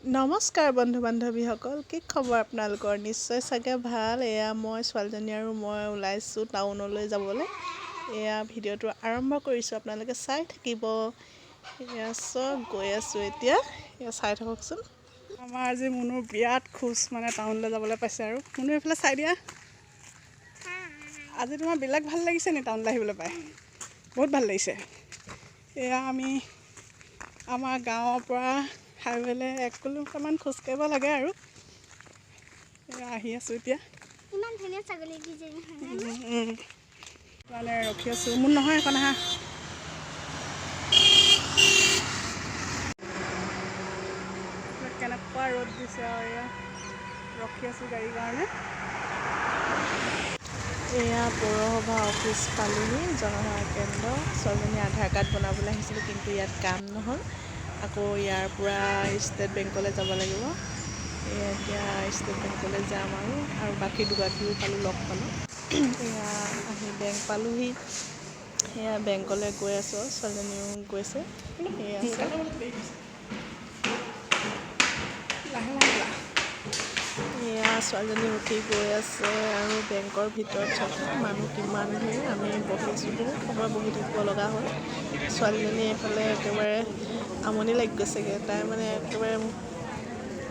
নমস্কাৰ বন্ধু বান্ধৱীসকল, কি খবৰ আপোনালোকৰ? নিশ্চয় চাগে ভাল। এয়া মই ছোৱালীজনী আৰু মই ওলাইছোঁ টাউনলৈ যাবলৈ। এয়া ভিডিঅ'টো আৰম্ভ কৰিছোঁ, আপোনালোকে চাই থাকিব। এয়া চব গৈ আছোঁ এতিয়া, এয়া চাই থাককচোন। আমাৰ আজি মুনুৰ বিৰাট খোজ, মানে টাউনলৈ যাবলৈ পাইছে। আৰু মুনু এইফালে চাই দিয়া, আজি তোমাৰ বিলাক ভাল লাগিছে নি টাউনলৈ আহিবলৈ পাই? বহুত ভাল লাগিছে। এয়া আমি আমাৰ গাঁৱৰ পৰা হাইৱেলৈ 1 কিলোমিটাৰমান খোজকাঢ়িব লাগে আৰু এয়া আহি আছোঁ এতিয়া। ইমান ধুনীয়া ছাগলী ডিজাইন। মানে ৰখি আছোঁ। মোৰ নহয় এখন, আহা। কেনেকুৱা ৰ'দ দিছে আৰু এয়া ৰখি আছোঁ গাড়ীৰ কাৰণে। এয়া পৌৰসভা অফিচ পালোহি, জনসেৱা কেন্দ্ৰ। ছোৱালীজনী আধাৰ কাৰ্ড বনাবলৈ আহিছিলোঁ, কিন্তু ইয়াত কাম নহ'ল। আকৌ ইয়াৰ পৰা ষ্টেট বেংকলৈ যাব লাগিব। এয়া এতিয়া ষ্টেট বেংকলৈ যাম আৰু আৰু বাকী দুগৰাকীও পালোঁ, লগ পালোঁ। এয়া আহি বেংক পালোহি। সেয়া বেংকলৈ গৈ আছোঁ, ছোৱালীজনীও গৈছে। এয়া আছে। লাহে লাহে যোৱা। এয়া ছোৱালীজনী উঠি গৈ আছে আৰু বেংকৰ ভিতৰত চাওকচোন মানুহ কিমান ভিৰ। আমি বহি আছোঁ, বহুত সময় বহি থাকিব লগা হ'ল। ছোৱালীজনী এইফালে একেবাৰে আমনি লাগি গৈছেগৈ। তাই মানে একেবাৰে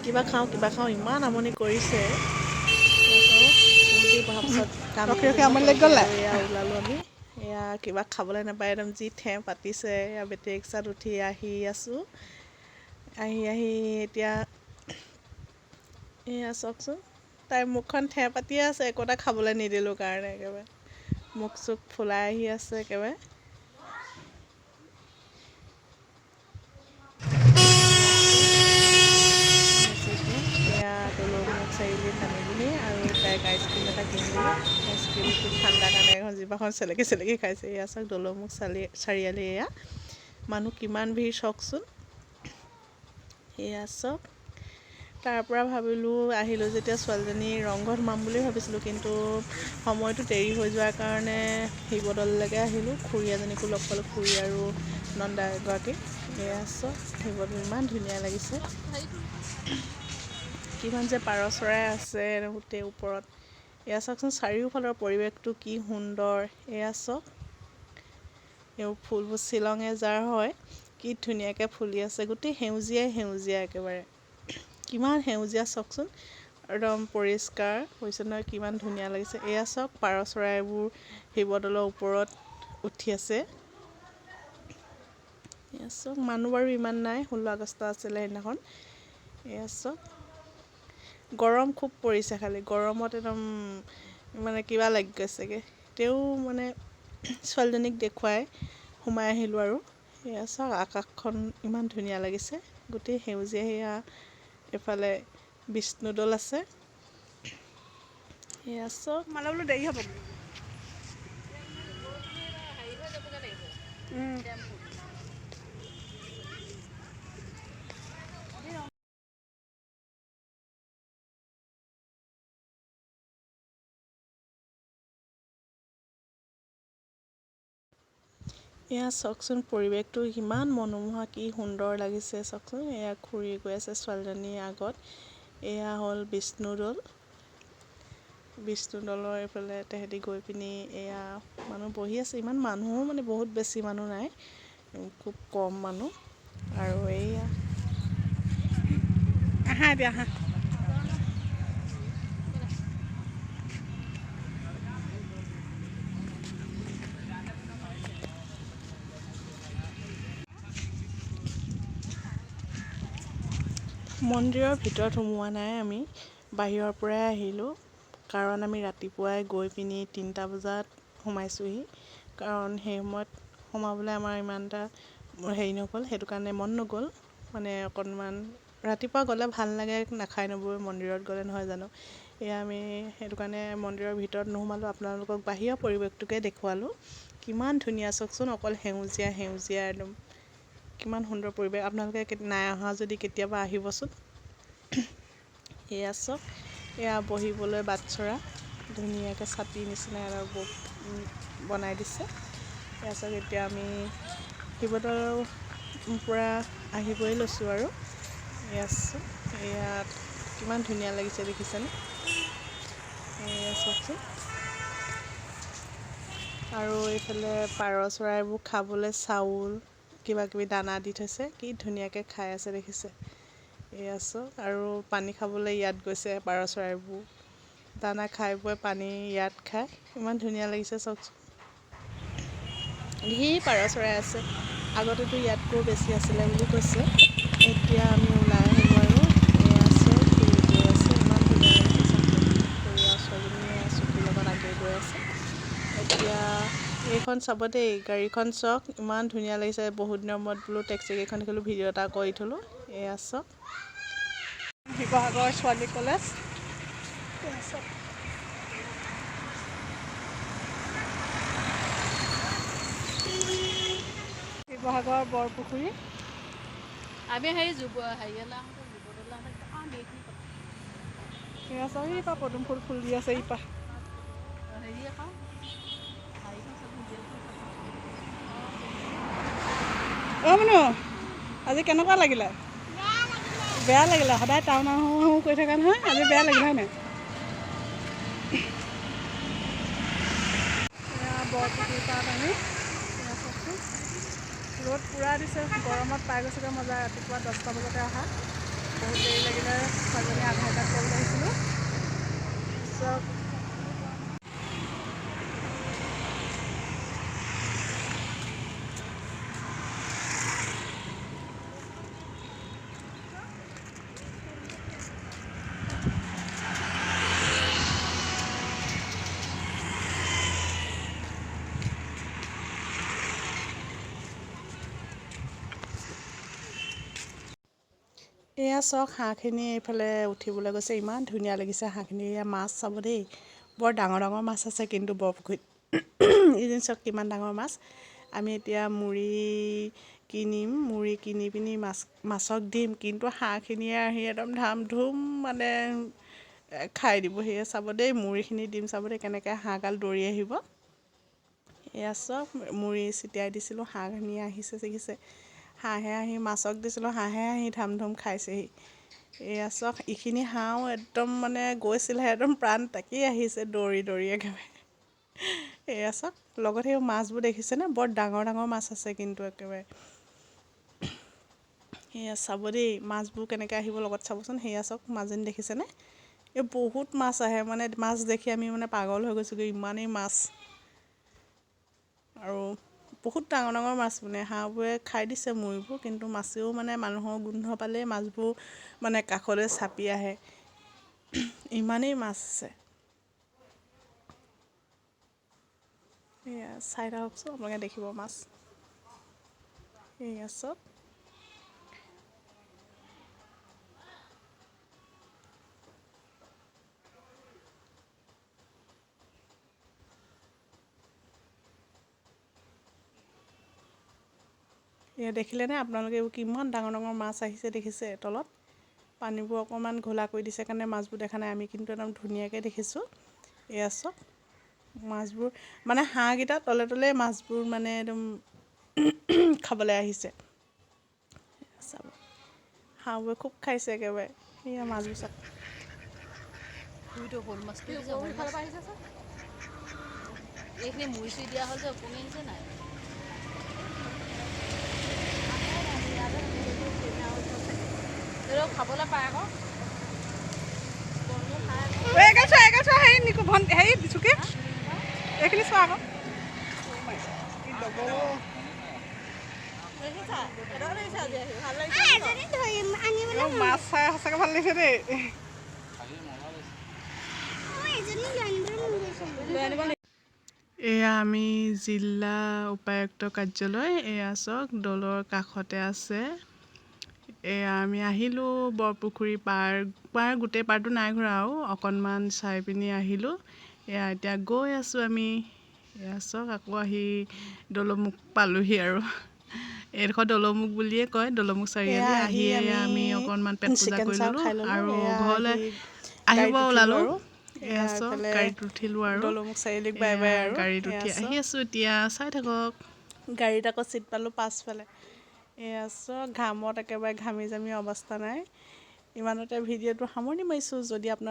কিবা খাওঁ কিবা খাওঁ ইমান আমনি কৰিছে। বহুত দেৰি বহাৰ পিছত কাম ৰখি ৰখি আমনি লাগি গ'ল নাই? এয়া ওলালোঁ আমি। এয়া কিবা খাবলৈ নাপায় একদম যি ঠেহ পাতিছে। এয়া বেটেৰী ৰিক্সাত উঠি আহি আছোঁ। আহি আহি এতিয়া এয়া চাওকচোন, তাইৰ মুখখন ঠেহ পাতিয়ে আছে, একো এটা খাবলৈ নিদিলোঁ কাৰণে একেবাৰে মুখ চুখ ফুলাই আহি আছে একেবাৰে। এয়া দৌলমুখ চাৰিআলিত নামিলোহি আৰু তাইক আইচক্ৰীম এটা কিনিলোঁ। আইচক্ৰীমটো ঠাণ্ডা কাৰণে এখন জিভাখন চেলেকি চেলেকি খাইছে। এয়া চাওক দৌলমুখ চাৰিআলি। এয়া মানুহ কিমান ভিৰ চাওকচোন। এয়া চাওক। তাৰ পৰা ভাবিলোঁ আহিলোঁ যেতিয়া ছোৱালীজনী ৰংঘৰত সোমাম বুলি ভাবিছিলোঁ, কিন্তু সময়টো দেৰি হৈ যোৱাৰ কাৰণে শিৱদৌললৈকে আহিলোঁ। খুৰী এজনীকো লগ পালোঁ, খুৰী আৰু নন্দা এগৰাকী। এয়া চাওক শিৱদৌল ইমান ধুনীয়া লাগিছে। কিমান যে পাৰ চৰাই আছে গোটেই ওপৰত। এয়া চাওকচোন চাৰিওফালৰ পৰিৱেশটো কি সুন্দৰ। এয়া চাওক এই ফুলবোৰ শ্বিলঙে যাৰ হয়, কি ধুনীয়াকৈ ফুলি আছে, গোটেই সেউজীয়াই সেউজীয়া একেবাৰে। কিমান সেউজীয়া চাওকচোন, একদম পৰিষ্কাৰ পৰিচ্ছন্ন, কিমান ধুনীয়া লাগিছে। এয়া চাওক পাৰ চৰাইবোৰ শিৱদৌলৰ ওপৰত উঠি আছে। এয়া চাওক মানুহ বাৰু ইমান নাই, 16 আগষ্ট আছিলে সেইদিনাখন। এয়া চাওক গৰম খুব পৰিছে, খালি গৰমত একদম মানে কিবা লাগি গৈছেগৈ। তেওঁ মানে ছোৱালীজনীক দেখুৱাই সোমাই আহিলোঁ আৰু। এয়া চাওক আকাশখন ইমান ধুনীয়া লাগিছে, গোটেই সেউজীয়া। সেয়া এইফালে বিষ্ণুদৌল আছে। এয়া চাওক। মানে বোলো দেৰি হ'ব। এয়া চাওকচোন পৰিৱেশটো ইমান মনোমোহা, কি সুন্দৰ লাগিছে চাওকচোন। এয়া খুৰী গৈ আছে ছোৱালীজনীৰ আগত। এয়া হ'ল বিষ্ণুদৌল। বিষ্ণুদৌলৰ এইফালে তেহেঁতি গৈ পিনি এয়া মানুহ বহি আছে। ইমান মানুহো মানে বহুত বেছি মানুহ নাই, খুব কম মানুহ। আৰু এয়া আহা এতিয়া আহা। মন্দিৰৰ ভিতৰত সোমোৱা নাই, আমি বাহিৰৰ পৰাই আহিলোঁ। কাৰণ আমি ৰাতিপুৱাই গৈ পিনি 3টা বজাত সোমাইছোঁহি। কাৰণ সেই সময়ত সোমাবলৈ আমাৰ ইমান এটা হেৰি নগ'ল, সেইটো কাৰণে মন নগ'ল। মানে অকণমান ৰাতিপুৱা গ'লে ভাল লাগে, নাখাই নবৈ মন্দিৰত গ'লে নহয় জানো। এয়া আমি সেইটো কাৰণে মন্দিৰৰ ভিতৰত নোসোমালোঁ, আপোনালোকক বাহিৰৰ পৰিৱেশটোকে দেখুৱালোঁ। কিমান ধুনীয়া চাওকচোন, অকল সেউজীয়া সেউজীয়া একদম কিমান সুন্দৰ পৰিৱেশ। আপোনালোকে নাই অহা যদি কেতিয়াবা আহিবচোন। এয়া চাওক, এয়া বহিবলৈ বাটচৰা ধুনীয়াকৈ ছাতিৰ নিচিনা এটা বনাই দিছে। এয়া চাওক এতিয়া আমি শিৱদৌলৰ পৰা আহিবই লৈছোঁ আৰু। এয়া চাওক, ইয়াত কিমান ধুনীয়া লাগিছে দেখিছেনে? এয়া চাওকচোন। আৰু এইফালে পাৰ চৰাইবোৰ খাবলৈ চাউল কিবা কিবি দানা দি থৈছে, কি ধুনীয়াকৈ খাই আছে দেখিছে। এয়া চাওক, আৰু পানী খাবলৈ ইয়াত গৈছে পাৰ চৰাইবোৰ, দানা খাই বৈ পানী ইয়াত খায়, ইমান ধুনীয়া লাগিছে চাওকচোন। ঢেৰ পাৰ চৰাই আছে, আগতেতো ইয়াতকৈও বেছি আছিলে বুলি কৈছে। এতিয়া আমি ওলাই আহিলোঁ আৰু এয়া চাওক, খুৰী গৈ আছে, ইমান ধুনীয়া লাগিছে চাওকচোন। খুৰী আৰু ছোৱালীজনীয়ে চকীৰ লগত আগে গৈ আছে। এতিয়া এইখন চাব দেই, গাড়ীখন চাওক, ইমান ধুনীয়া লাগিছে। বহুত দিনৰ মূৰত বোলো টেক্সি কেইখন দেখিলোঁ, ভিডিঅ' এটা কৰি থ'লোঁ। এয়া চাওক, শিৱসাগৰ ছোৱালী কলেজ। শিৱসাগৰ বৰপুখুৰী। আমি হেৰি যুৱ হেৰিয়ালৈ আহোঁতে যুৱদলৈ আহোঁতে এয়া চাওক, ইপা পদুম ফুল ফুলি আছে ইপা। অ' মুনু, আজি কেনেকুৱা লাগিলে? বেয়া লাগিলে? সদায় টাউন আহোঁ আহোঁ কৰি থকা নহয়, আজি বেয়া লাগিলে হয় নাই? এয়া বৰপুখুৰী পাৰত আমি। এয়া চাওকচোন, ৰ'দ পূৰা দিছে, গৰমত পাই গৈছেগৈ মজা। ৰাতিপুৱা 10টা বজাতে অহা, বহুত দেৰি লাগিলে, ছোৱালীজনী আধাৰ কাৰ্ড ল'বলৈ আহিছিলোঁ। চব এয়া চাওক, হাঁহখিনি এইফালে উঠিবলৈ গৈছে, ইমান ধুনীয়া লাগিছে হাঁহখিনি। এয়া মাছ চাব দেই, বৰ ডাঙৰ ডাঙৰ মাছ আছে কিন্তু বৰপুখুৰীত। এইজন চাওক কিমান ডাঙৰ মাছ। আমি এতিয়া মুড়ি কিনিম, মুড়ি কিনি পিনি মাছক দিম, কিন্তু হাঁহখিনিয়ে আহি একদম ধাম ধুম মানে খাই দিব। সেয়া চাব দেই, মুড়িখিনি দিম চাব দেই, কেনেকৈ হাঁহগাল দৌৰি আহিব। এয়া চাওক, মুড়ি ছটিয়াই দিছিলোঁ, হাঁহখিনি আহিছে দেখিছে। হাঁহে আহি মাছক দিছিলোঁ, হাঁহে আহি ধাম ধুম খাইছেহি। এয়া চাওক, এইখিনি হাঁহো একদম মানে গৈছিলেহে, একদম প্ৰাণ তাকি আহিছে দৌৰি দৌৰি একেবাৰে। এয়া চাওক, লগত সেই মাছবোৰ দেখিছেনে, বৰ ডাঙৰ ডাঙৰ মাছ আছে কিন্তু একেবাৰে। সেয়া চাব দেই, মাছবোৰ কেনেকৈ আহিব লগত চাবচোন। সেয়া চাওক, মাজনী দেখিছেনে, এই বহুত মাছ আহে, মানে মাছ দেখি আমি মানে পাগল হৈ গৈছোঁগৈ, ইমানেই মাছ। আৰু বহুত ডাঙৰ ডাঙৰ মাছ, মানে হাঁহবোৰে খাই দিছে মুড়িবোৰ, কিন্তু মাছেও মানে মানুহৰ গোন্ধ পালেই মাছবোৰ মানে কাষলৈ চাপি আহে, ইমানেই মাছ আছে। এয়া চাই থাককচোন, আপোনালোকে দেখিব মাছ। এয়া চাওক, এয়া দেখিলেনে আপোনালোকে, এইবোৰ কিমান ডাঙৰ ডাঙৰ মাছ আহিছে দেখিছে। তলত পানীবোৰ অকণমান ঘোলা কৰি দিছে কাৰণে মাছবোৰ দেখা নাই, আমি কিন্তু একদম ধুনীয়াকৈ দেখিছোঁ। এয়া চাওক, মাছবোৰ মানে হাঁহকেইটা তলে তলে মাছবোৰ মানে একদম খাবলৈ আহিছে। চাব, হাঁহবোৰে খুব খাইছে একেবাৰে। সেয়া মাছবোৰ চাওক। এইখিনি মুড়ি চুৰি দিয়া হ'ল যে, ওপঙি আহিছে নাই? খাবলৈ পায় আকৌ। এইগাল চোৱা, এইগাল চোৱা, হেৰি নিকো ভণ্টি, হেৰি চুকি, এইখিনি চোৱা আকৌ। মাছ চাই সঁচাকৈ ভাল লাগিছে দেই। এয়া আমি জিলা উপায়ুক্ত কাৰ্যালয়, এয়া চাওক দলৰ কাষতে আছে। এয়া আমি আহিলোঁ বৰপুখুৰী পাৰ্ক, পাৰ্ক গোটেই পাৰ্কটো নাই ঘূৰা আৰু অকণমান চাই পিনি আহিলোঁ। এয়া এতিয়া গৈ আছোঁ আমি। এয়া চাওক, আকৌ আহি দৌলমুখ পালোহি আৰু। এইডোখৰ দৌলমুখ বুলিয়ে কয়, দৌলমুখ চাৰিআলি। আহি এয়া আমি অকণমান পেট পূজা কৰি ল'লোঁ আৰু ঘৰলৈ আহিব ওলালোঁ। এয়া চাওক, গাড়ীত উঠিলোঁ আৰু দৌলমুখ চাৰিআলিক বাই বাই আৰু গাড়ীত উঠি আহি আছোঁ এতিয়া, চাই থাকক। গাড়ীত আকৌ চিট পালোঁ পাছফালে। এয়া চব ঘামত একেবাৰে ঘামি জামি অৱস্থা নাই। ইমানতে ভিডিঅ'টো সামৰণি মাৰিছোঁ। যদি আপোনাৰ